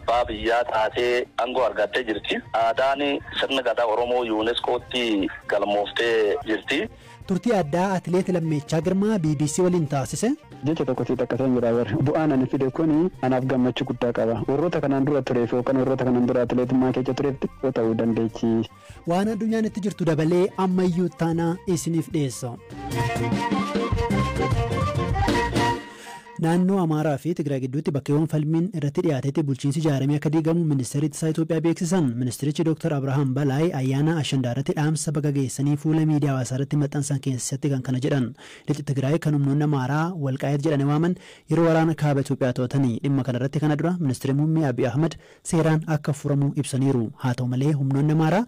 Abbaa biyyaa taatee aangoo argattee jirti. Aadaan sirna gadaa Oromoo UNESCOtti galmooftee jirti. Turtii addaa Atileet Lammeechaa Girmaa BBC waliin taasise. Jecha tokko sitti akka ta'e jira bara. Bu'aan ani fide kun anaaf gammachuu guddaa qaba. Warroota kanaan dura tureef yookaan warroota kanaan dura atileetummaa keessa tureef xiqqoo ta'uu dandeechi. Waan addunyaan itti jirtu dabalee ammayyuu taanaa isiniif dhiyeessa. Naannoo Amaaraa fi Tigraay gidduutti bakkeewwan falmiin irratti dhiyaatetti bulchiinsi ijaaramee akka diigamu ministeerri ittisaa Itoophiyaa beeksisan. Ministerichi Dr. Abrahaam Balaay ayyaana Ashandaa irratti dhaamsa baga geessanii fuula miidiyaa hawaasaa irratti maxxansan keessatti kan kana jedhan. Lixi Tigraay kan humnoonni Amaaraa Walqaayit jedhanii waaman yeroo waraana kaaba Itoophiyaa to'atanii dhimma kana irratti kana dura ministeerri muummee Abiy Ahmad seeraan akka furamu ibsaniiru. Haa ta'u malee humnoonni Amaaraa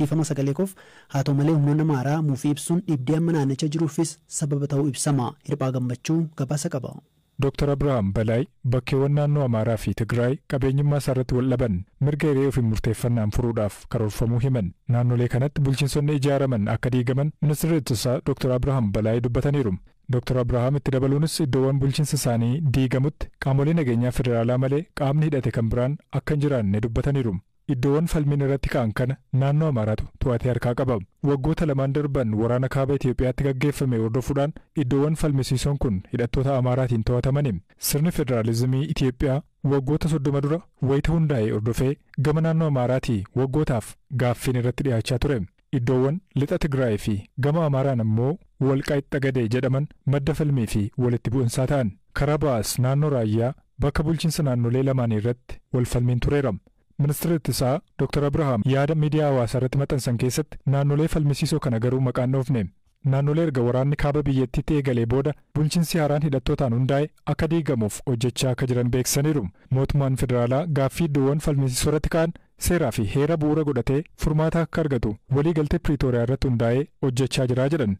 dhiifama sagalee koof haa ta'u malee humnoonni Amaaraa muufii ibsuun dhibdee amma naannicha jiruufis sababa ta'uu ibsama. Hirphaa Gammachuu gabaasa qaba. Dr. Abrahaam Balaay bakkeewwan naannoo Amaaraa fi Tigraay qabeenyummaa isaarratti wal dhaban mirga hiree ofiin murteeffannaan furuudhaaf karoorfamuu himan. Naannolee kanatti bulchiinsonni ijaaraman akka diigaman ministeerri ittisaa Dr. Abrahaam Balaay dubbataniiru. Dr. Abrahaam itti dabaluunis iddoowwan bulchiinsa isaanii diigamutti qaamolee nageenyaa federaalaa malee qaamni hidhate kan biraan akka hin jiraanne dubbataniiru. Iddoowwan falmiin irratti ka'an kana naannoo Amaaraatu to'atee harkaa qaba. Waggoota lamaan darban waraana kaaba Itoophiyaatti gaggeeffame hordofuudhaan iddoowwan falmisiisoon kun hidhattoota Amaaraatiin to'atamani. Sirni federaalizimii Itoophiyaa waggoota 30 dura wayita hundaa'e hordofee gama naannoo Amaaraatii waggootaaf gaaffiin irratti dhiyaachaa ture. Iddoowwan lixa Tigraay fi gama Amaaraan ammoo Walqaayit Xagadee jedhaman madda falmii fi walitti bu'insaa ta'an. Karaa ba'aas naannoo Raayyaa bakka bulchiinsa naannolee lamaanii irratti wal falmiin tureera. Ministeerri ittisaa Dr. Abrahaam yaada miidiyaa hawaasaa irratti maxxansan keessatti naannolee falmisiisoo kana garuu maqaan dhoofne. Naannolee erga waraanni kaaba biyyattiitti eegalee booda bulchiinsi haaraan hidhattootaan hundaa'e akka diigamuuf hojjechaa akka jiran beeksisaniiru. Mootummaan federaalaa gaaffii iddoowwan falmisiisoo irratti ka'an seeraa fi heera bu'uura godhatee furmaata akka argatu waliigaltee Piriitooriyaa irratti hundaa'ee hojjechaa jira jedhan.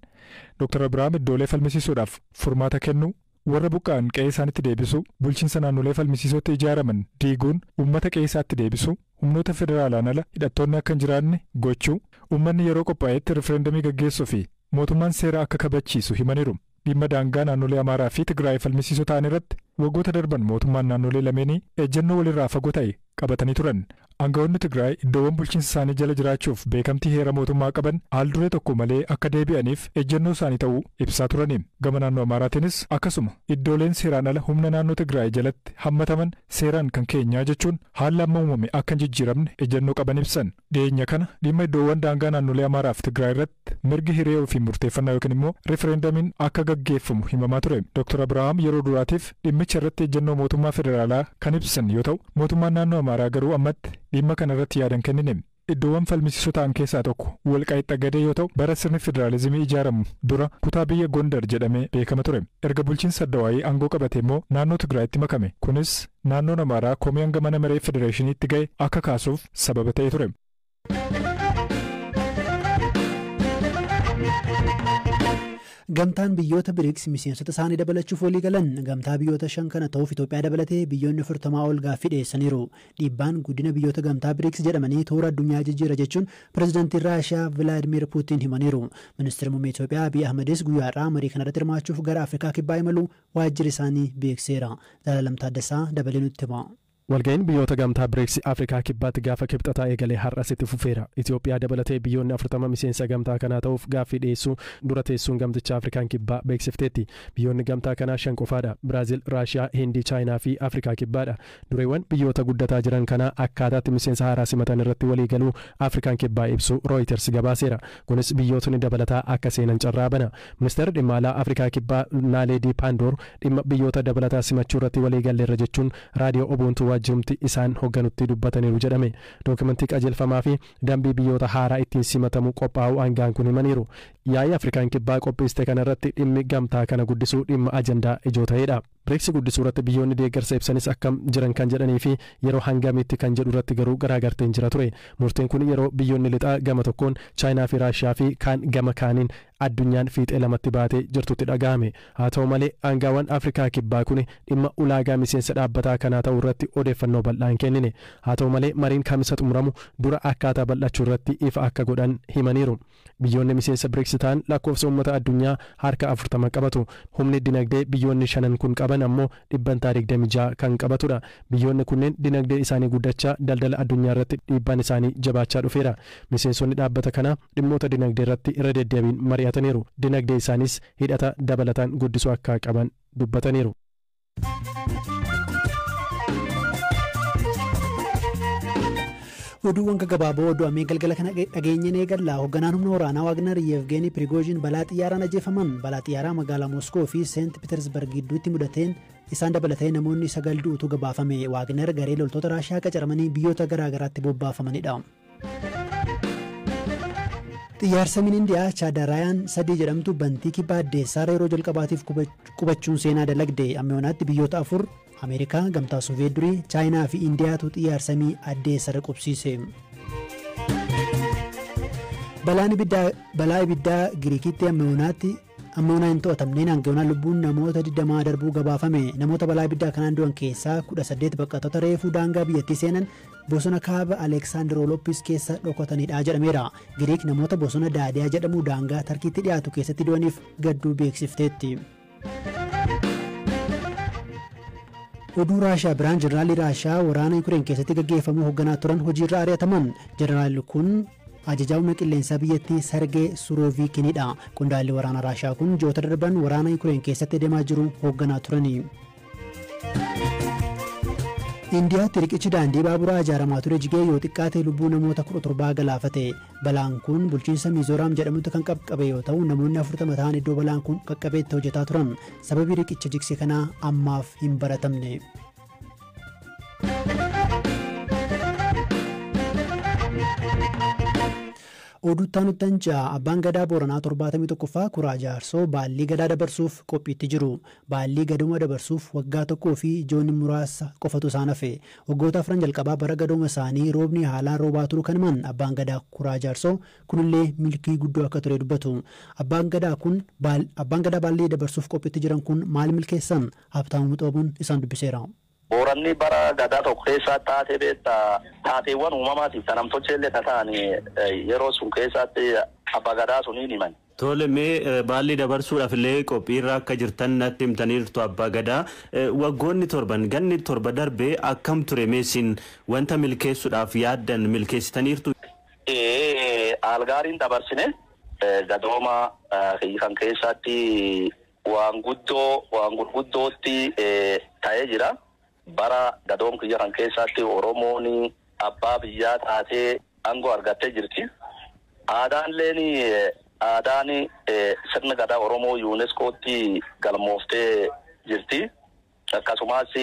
Dr. Abrahaam iddoolee falmisiisuudhaaf furmaata kennuu, warra buqqa'an qe'ee isaanitti deebisu, bulchiinsa naannolee falmisiisootti ijaaraman diiguun uummata qe'ee isaatti deebisu, humnoota federaalaan ala hidhattoonni akka hin jiraanne gochuu, uummanni yeroo qophaa'etti rifereendamii gaggeessuu fi mootummaan seera akka kabachiisu himaniiru. Dhimma daangaa naannolee Amaaraa fi Tigraay falmisiisoo ta'an irratti waggoota darban mootummaan naannolee lameenii ejjennoo walirraa fagoo ta'e qabatanii turan. Aangawoonni Tigraay iddoowwan bulchiinsa isaanii jala jiraachuuf beekamtii heera mootummaa qaban haal duree tokko malee akka deebi'aniif ejjennoo isaanii ta'uu ibsaa turani. Gama naannoo Amaaraatiinis akkasuma iddooleen seeraan ala humna naannoo Tigraay jalatti hammataman seeraan kan keenyaa jechuun haalli amma uumame akka hin jijjiiramne ejjennoo qaban ibsan. Dhiyeenya kana dhimma iddoowwan daangaa naannolee Amaaraa fi Tigraay irratti mirgi hiree ofiin murteeffannaa yookiin immoo rifereendamiin akka gaggeeffamu himamaa ture. Dr. Abrahaam yeroo duraatiif dhimmicha irratti ejjennoo mootummaa federaalaa kan ibsan yoo ta'u, mootummaan naannoo Amaaraa garuu ammatti dhimma kana irratti yaadan kennine. Iddoowwan falmisiisoo ta'an keessaa tokko Walqaayit Xagadee yoo ta'u, bara sirni federaalizimii ijaaramu dura kutaa biyya Gondar jedhamee beekama ture. Erga bulchiinsa Addawaayii aangoo qabate immoo naannoo Tigraayitti makame. Kunis naannoon Amaaraa komii hanga mana maree federeeshiniitti ga'e akka kaasuuf sababa ta'ee ture. Gamtaan biyyoota BRICS miseensota isaanii dabalachuuf walii galan. Gamtaa biyyoota 5 kana ta'uuf Itoophiyaa dabalatee biyyoonni 40 ol gaaffii dhiyeessaniiru. Dhiibbaan guddina biyyoota gamtaa BRICS jedhamanii toora addunyaa jijjiira jechuun pirezidaantiin Raashiyaa Vilaadimir Puutiin himaniiru. Ministeerri muummee Itoophiyaa Abiy Ahmedis guyyaa har'aa marii kanarratti hirmaachuuf gara Afrikaa kibbaa imaluu waajjirri isaanii beeksiseera. Zalaalam Taaddasaa dabalee nutti hima. Walga'iin biyyoota gamtaa BRICS Afrikaa kibbaatti gaafa kibxataa eegalee har'as itti fufeera. Itoophiyaa dabalatee biyyoonni 40 miseensa gamtaa kanaa ta'uuf gaaffii dhiyeessuu dura teessuun gamtichaa Afrikaan kibbaa beeksifteetti. Biyyoonni gamtaa kanaa 5 qofaadha. Biraazil, Raashiyaa, Hindii, Chaayinaa fi Afrikaa kibbaadha. Dureewwan biyyoota guddataa jiran kanaa akkaataatti miseensa haaraa simatan irratti waliigaluu Afrikaan kibbaa ibsu Reuters gabaaseera. Kunis biyyootni dabalataa akka seenan carraa bana. Ministeerri dhimma alaa Afrikaa kibbaa Naaleedii Paandoor dhimma biyyoota dabalataa simachuu irratti waliigalleerra jechuun raadiyoo Obuuntuu waajjirumti isaan hoogganutti dubbataniiru jedhame. Dookumentii qajeelfamaa fi dambii biyyoota haaraa ittiin simatamu qophaa'uu aangaan kun himaniiru. Yaa'ii Afrikaan kibbaa qopheessite kanarratti dhimmi gamtaa kana guddisuu dhimma ajandaa ijoo ta'edha. BRICS guddisuu irratti biyyoonni deeggarsa ibsanis akkam jiran kan jedhanii fi yeroo hangamitti kan jedhu irratti garuu garaagarteen jira ture. Murteen kun yeroo biyyoonni lixaa gama tokkoon Chaayinaa fi Raashiyaa fi kaan gama kaaniin addunyaan fiixee lamatti baatee jirtutti dhagahame. Haa ta'u malee aangaawwan Afrikaa kibbaa kun dhimma ulaagaa miseensa dhaabbataa kanaa ta'uu irratti odeeffannoo bal'aa hin kennine. Haa ta'u malee mariin kamisa xumuramu dura akkaataa bal'achuu irratti ifa akka godhan himaniiru. Biyyoonni miseensa BRICS BRICS ta'an lakkoofsa uummata addunyaa harka 40 qabatu. Humni dinagdee biyyoonni shanan kun qaban ammoo 26% kan qabatudha. Biyyoonni kunneen dinagdee isaanii guddachaa daldala addunyaa irratti dhiibbaan isaanii jabaachaa dhufeera. Miseensonni dhaabbata kanaa dhimmoota dinagdee irratti irra deddeebiin mari'ataniiru. Dinagdee isaanis hidhata dabalataan guddisuu akka qaban dubbataniiru. Oduuwwan gaggabaaboo oduu amee galgala kana dhageenyeen eegalla. Hoogganaan humna waraanaa Waagner Yevgeenii Pirigoozhin balaa xiyyaaraan ajjeefaman. Balaa xiyyaaraa magaalaa Moskoo fi Seent Piitersberg gidduutti mudateen isaan dabalatee namoonni 9 du'utu gabaafame. Waagner garee loltoota Raashiyaa qacaramanii biyyoota garaagaraatti bobbaafamanidha. Xiyyaar-samiin Indiyaa Chaadaraayaan 3 jedhamtu bantii kibba addeessaarra yeroo jalqabaatiif qubachuun seenaa dalagde. Amma yoonaatti biyyoota 4 Ameerikaa, Gamtaa Soviyeet durii, Chaayinaa fi Indiyaatu xiyyaar-samii addeessarra qubsiise. Balaa ibiddaa Giriikitti amma yoonaatti amma yoonaa hin to'atamneen hanga yoonaa lubbuun namoota 20 darbuu gabaafame. Namoota balaa ibiddaa kanaan du'an keessaa 18 baqattoota reefuu daangaa biyyattii seenan bosona kaaba Aleeksaandirooloppis keessa dhokatanidha jedhameera. Giriik namoota bosona Daadiyaa jedhamu daangaa Tarkiitti dhiyaatu keessatti du'aniif gadduu beeksifteetti. Oduu Raashiyaa biraan Jeneraalli Raashiyaa waraana Yukureen keessatti gaggeeffamu hoogganaa turan hojiirra ari'ataman. Jeneraalli kun ajajaa humna qilleensaa biyyattii Sargee Suroovikinidha. Qondaalli waraana Raashiyaa kun ji'oota darban waraana Yukureen keessatti deemaa jiru hoogganaa turani. Indiyaatti riqichi daandii baaburaa ijaaramaa ture jigee yoo xiqqaate lubbuu namoota 17 galaafate. Balaan kun bulchiinsa Miizooraam jedhamutti kan qaqqabe yoo ta'u namoonni 40 ta'an iddoo balaan kun qaqqabeetti hojjetaa turan. Sababii riqicha jigse kanaa ammaaf hin baratamne. Oduu nuttan ja'a abbaan gadaa Booranaa 71ffaa Kuraa Jaarsoo baallii gadaa dabarsuuf qophiitti jiru. Baallii gaduma dabarsuuf waggaa tokkoo fi ijoonni muraasa qofatu isaan hafe. Waggoota afran jalqabaa bara gadooma isaanii roobni haalaan roobaa turu kan himan abbaan gadaa Kuraa Jaarsoo kunillee milkii guddoo akka ture dubbatu. Abbaan gadaa kun abbaan gadaa baallii dabarsuuf qophiitti jiran kun maal milkeessan? Habtaamuu Xoobuun isaan dubbiseera. Booranni bara gadaa tokko keessa taatee beektaa taateewwan uumamaatiif kan namtolchee illee ta'an yeroo sun keessatti abbaa gadaa suniin himan. Tole, mee baalli dabarsuudhaaf illee qophiirra akka jirtan natti himtaniirtu abbaa gadaa. Waggoonni torban ganni torba darbee akkam ture meesin wanta milkeessuudhaaf yaaddan milkeessitaniirtu? Algaariin dabarsine gadooma kan keessatti waan guddoo waan gurguddootti ta'ee jira. Bara gadoom kiyya kan keessatti Oromoon abbaa biyyaa taatee aangoo argattee jirti. Aadaan aadaan sirna gadaa Oromoo UNESCOtti galmooftee jirti. Akkasumas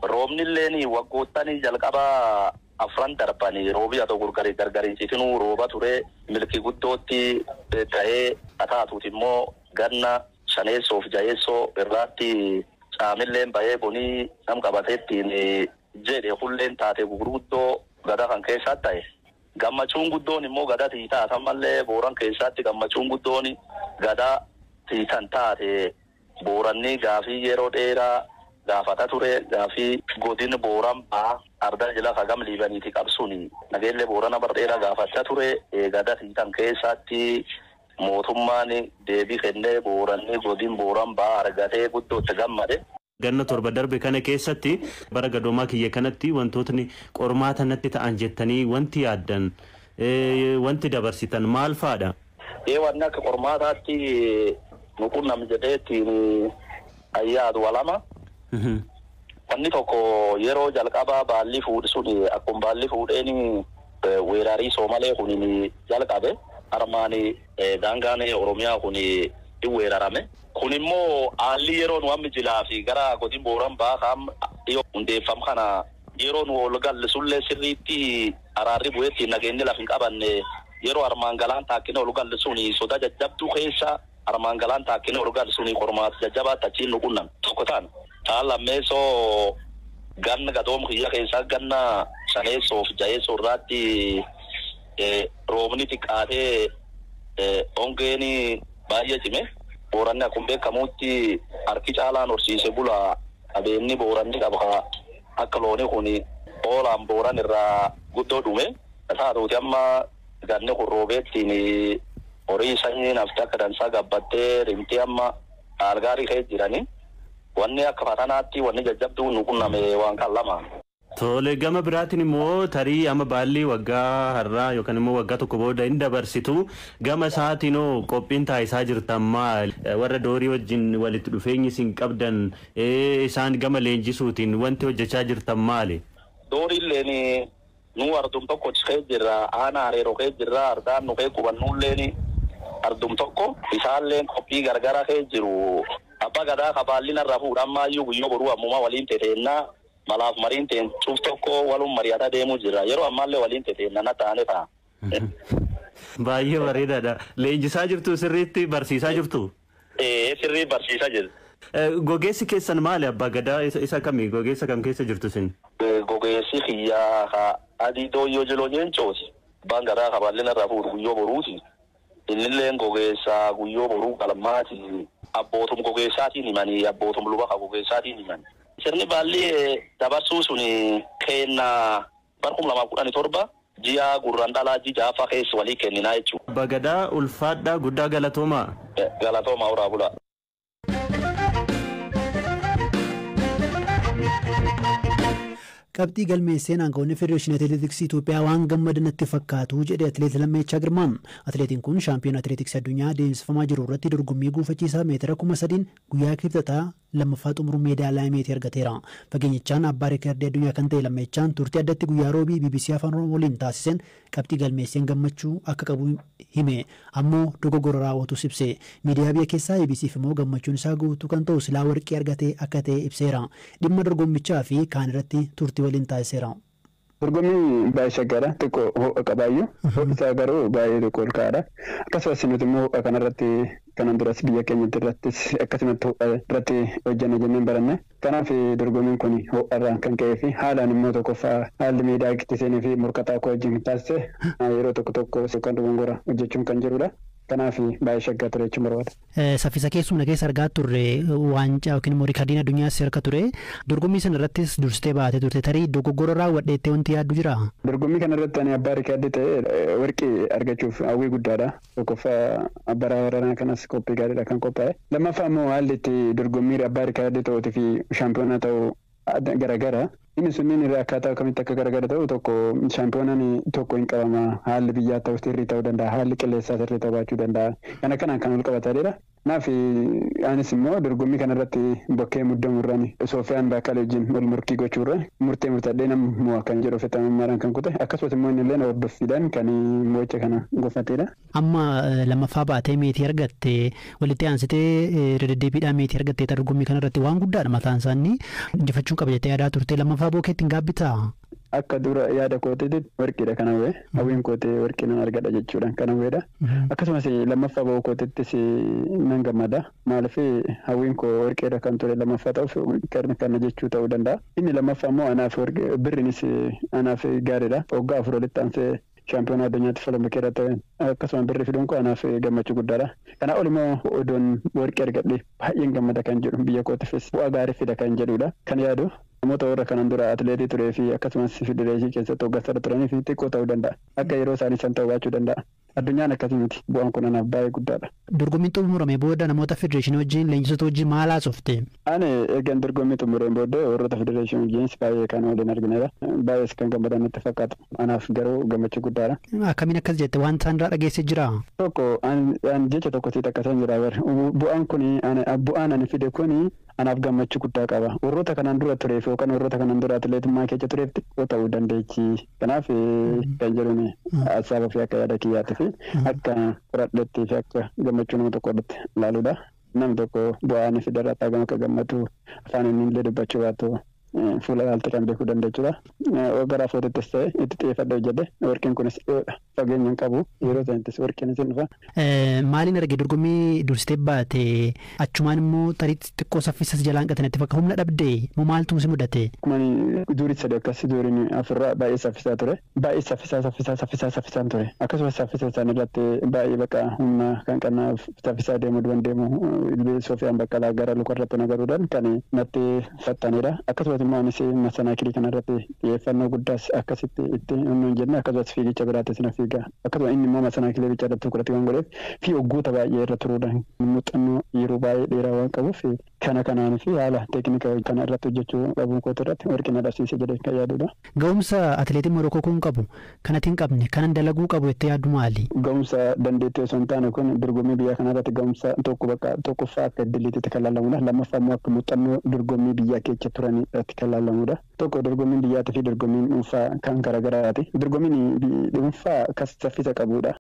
roobni illeen waggoottan jalqaba afran darbanii roobi haa ta'u gargariinsitinuu rooba ture milkii guddootti ta'ee taatuuti immoo ganna shaneessoo fi jaheessoo irraatti caamilleen bahee bonii nam qabateettiin jedhe hulleen taate gurguddoo gadaa kan keessatti ta'e. Gammachuun guddoon immoo gadaa tiitaa ammallee Booran keessatti gammachuun guddoon gadaa tiitan taate Booranni gaafii yeroo dheeraa gaafata ture gaafii godin Booran baa ardaa jila hagam liibaniiti qabsuun nageellee Boorana bara dheeraa gaafachaa ture gadaa tiitan keessatti mootummaan deebii kennee Booranni godin Booran baa argatee guddootti gammade. Ganna torba darbe kana keessatti bara gadoomaa kiyya kanatti wantootni qormaata natti ta'an jettanii wanti yaaddan wanti dabarsitan maal fa'aadha? Wanni akka qormaataatti nu qunnam jedheettiin ayyaadu walama. Wanni tokko yeroo jalqabaa baalli fuudhi sun akkuma baalli fuudheen weerarii Soomalee kun jalqabe armaan daangaan Oromiyaa kun hin weerarame. Kun immoo haalli yeroo nu amma jilaa fi gara godin Booran baa kan hundeeffam kana yeroo nu ol galle sullee sirriitti araarri bu'eetti nageenyi lafa hin qabanne yeroo armaan galaan taakkina ol galle suni soda jajjabduu keessa armaan galaan taakkina ol galle suni qormaata jajjabaatti achiin nu qunnam tokko ta'an. Ta'an lammeessoo ganna gadoom kiyya keessaa ganna shaneessoo fi jaheessoo irraatti roobni xiqqaatee hongeen baay'ee cime. Booranni akkuma beekamutti harki caalaan horsiise bula qabeenyi Booranni qaba akka loonii kun oolaan Booran irraa guddoo dhume. Taatuuti amma ganni kun roobeettiin Horii sanyii nafti akka dansaa gabbattee rimtee amma algaarii kee jiranii. Wanni akka fatanaatti wanni jajjabduu nu qunname waan kan lama. Tole, gama biraatiin immoo tarii amma baalli waggaa har'aa yookaan immoo waggaa tokko booda hin dabarsitu, gama isaatiinoo qophiin taasisaa jirtan maal? Warra doorii wajjin walitti dhufeenyi isin qabdan, isaan gama leenjisuutiin wanti hojjechaa jirtan maali? Dooriilleen nu ardum tokko kee jirra, aanaa hariiroo kee jirra, ardaan nu kee qubannuulleen ardum tokko, isaalleen qophii gargara kee jiru. Abbaa gadaa kabaallina irraa fuudhan maayyuu guyyoo boruu ammumaa waliin teteennaa. Malaaf mariin teen cuuf tokko walum mari'ataa deemuu jira. Yeroo ammaallee waliin teteenna na taane ta'a. Baay'ee bareedaadha. Leenjisaa jirtu, sirriitti barsiisaa jirtu? Ee, sirrii barsiisaa jirtu. Gogeessi keessan maali, abbaa gadaa? Isa kami, gogeessa kam keessa jirtu isin? Gogeessi kiyyaa ka adii dooyyoo jiloo jeencooti. Abbaan gadaa kabaallina irraa fuudhu guyyoo boruuti. Innilleen gogeessa guyyoo boruu galmaati. Abbootum gogeessaatiin himanii, abbootum luba ka gogeessaatiin himanii. Sirni baalli dabarsuu sun kenna bara 2017 ji'a Gurraandhalaa ji'a ja'affaa keessa walii kenninaa jechuudha. Abbaa gadaa, ulfaadhaa, guddaa galatoomaa. Galatoomaa, horaa bulaa. Qabxii galmeesseen aangawoonni Federeeshinii Atileetiksii Itoophiyaa waan gammadan natti fakkaatu jedhe Atileet Lammeechaa Girmaan. Atileetiin kun shaampiyoon atileetiksii addunyaa deemsifamaa jiru irratti dorgommii guufachiisaa meetira 3000n guyyaa kibxataa lammaffaa xumuruun meedaaliyaa meetii argateera. Fageenyichaan abbaa reekardii addunyaa kan ta'e Lammeechaan turtii addatti guyyaa roobii BBC Afaan Oromoo waliin taasiseen qabxii galmeesseen gammachuu akka qabu hime, ammoo dogoggora raawwatus ibse. Miidiyaa biyya keessaa ABCf immoo gammachuun isaa guutuu kan ta'u silaa warqii argatee akka ta'e ibseera. Dhimma dorgommichaa fi kaan irratti turtii waliin taasiseera. Dorgommii baay'ee shaggaadha. Xiqqoo ho'a qabaayyuu. Ho'i isaa garuu baay'ee xiqqoo ol ka'aadha. Akkasumas nuti immoo ho'a kanarratti kanan duras biyya keenyatti irrattis akkasumatti ho'a irratti hojjanna jenneen baranne. Kanaaf dorgommiin kun ho'arraan kan ka'ee fi haalaan immoo tokkoffaa haalli miidaa itti seenee fi morkataa koo wajjin taasise yeroo tokko tokko kan dogongora hojjechuun kan jirudha. Kanaaf baay'ee shaggaa ture jechuun barbaada. Saffisa keessumna keessa argaa turre, waancaa yookiin immoo riikardiin addunyaa si harka ture. Dorgommii sana irrattis dursitee baatee turte, tarii dogoggora raawwadheettee wanti yaaddu jira? Dorgommii kana irratti ani abbaa riikardii ta'e warqii argachuuf hawwii guddaadha. Tokkoffaa bara baranaa kanas qophii gaariidha kan qophaa'e. Lammaffaa immoo haalli itti dorgommii abbaa riikardii ta'uutii fi shaampiyoonaa ta'u garagara. Inni sunniin irraa akkaataa kamitti akka garagara ta'u, tokko shaampiyoonaan tokko hin qabama, haalli biyyaa ta'u sirrii ta'uu danda'a, haalli qilleensaa sirrii ta'uu baachuu danda'a. Kana kanaan kan ol qabatanidha. Kanaaf anis immoo dorgommii kanarratti bakkee muddamuurraan Soofiyaan Baakkalee wajjin wal morkii gochuurra murtee murtadhee nama mo'a kan jedhu ofitti kan kute, akkasumas immoo inni illee hordoffiidhaan kan mo'icha kana gonfatedha. Amma lammaffaa baatee meetii argatte, walitti aansitee irra deddeebiidhaan meetii argatte, dorgommii kanarratti waan guddaadha mataan isaanii, injifachuu qaba jettee yaadaa turte, lammaffaa bookeetti hin gaabbitaa? Akka dura yaada kootiitti warqiidha kan hawwee, hawwiin kootee warqii nan argadha jechuudha kan hawweedha. Akkasumas lammaffaa ba'uu kootittis nan gammada. Maaliif, hawwiin koo warqiidha kan ture, lammaffaa ta'uuf kana jechuu ta'uu danda'a. Inni lammaffaa immoo anaaf birrinis anaaf gaariidha. Waggaa 4 walitti aansee shaampiyoonaa addunyaatti olompikii irratti akkasuma birri fiduun koo anaaf gammachuu guddaadha. Kana ol immoo odoon warqii argadhe baay'een gammada kan jedhu, biyya kootiifis bu'aa gaarii fida kan jedhudha. Kan yaadu namoota warra kanan dura atileetii turee fi akkasumas federeeshinii keessatti hoggansa turanii fi xiqqoo ta'uu danda'a. Akka yeroo isaanii san ta'uu baachuu danda'a. Addunyaan akkasii miti. Bu'aan kun anaaf baay'ee guddaadha. Dorgommiin xumurame booda namoota federeeshinii wajjin, leenjisoota wajjin maal haasofte? Ani eegan dorgommii xumureen booddee warroota federeeshinii wajjinis baay'ee kan waliin argineera. Baay'ees kan gammadan natti fakkaata. Anaaf garuu gammachuu guddaadha. Akkamiin akkas jette, waan isaan irraa dhageessee jira? Tokko an jecha tokko siit akkasaan jira bara. Bu'aan kun, bu'aan ani fide kun anaaf gammachuu guddaa qaba. Warroota kanaan dura tureef yookaan warroota kanaan dura atileetummaa keessa tureef xiqqoo ta'uu dandeechi. Kanaaf kan jedhuun hasaaba fi akka yaada kiyyaatii fi akka qoradhetti fi akka gammachuu nama tokko irratti ilaaluudha. Namni tokko bu'aa inni fide irratti hagam akka gammadu afaan inni illee dubbachuu baatu fuula ilaalte kan beekuu dandeechuudha. Gara footittis ta'e itti xiyyeeffadhe hojjedhe, warqeen kunis dhiyoodha, fageenya hin qabu, yeroo sanattis warqeen isin dhufa. Maaliin arge, dorgommii dursitee baate, achumaan immoo tarii xiqqoo saffisas jalaan qatanatti bakka humna dhabde moo maaltu si mudate? Akkuma durii sadi akkas duriin afurraa baay'ee saffisaa ture. Baay'ee saffisaa saffisaa saffisaa saffisaan ture. Akkasumas saffisa isaan irratti baay'ee bakka humna kan qannaaf saffisaa deemu duwan deemu Soofiyaan Baqqalaa gara lukarratti na galuudhaan kan natti fattanidha. Akkasumas immoo anis masanaakilii kanarratti xiyyeeffannoo guddaas akkasitti itti hin jenne, akkasumas fiigicha biraattis na fiiga. Akkasuma inni immoo masanaakilee bichaa irratti tukurati waan godheef fi waggoota baay'ee irra turuudhaan muuxannoo yeroo baay'ee dheeraa waan qabuuf kana kanaan fi haala teeknika kana irratti hojjechuu dhabuu kootu irratti warqii na dhabsiise jedhee kan yaadudha. Ga'umsa atileetiin Morookoo kun qabu kanatti hin qabne kanan dalaguu qabu jettee yaaddu maali? Ga'umsa dandeettii osoo hin taane kun dorgommii biyya kanaa irratti ga'umsa tokko bakka tokkoffaa akka iddiliitti kan laallamudha. Lammaffaa immoo akka muuxannoo dorgommii biyyaa keessa turanii irratti kan laallamudha. Tokko dorgommiin biyyaatii fi dorgommiin dhuunfaa kan garaagaraati. Dorgommiin dhuunfaa kan saffisa qabudha.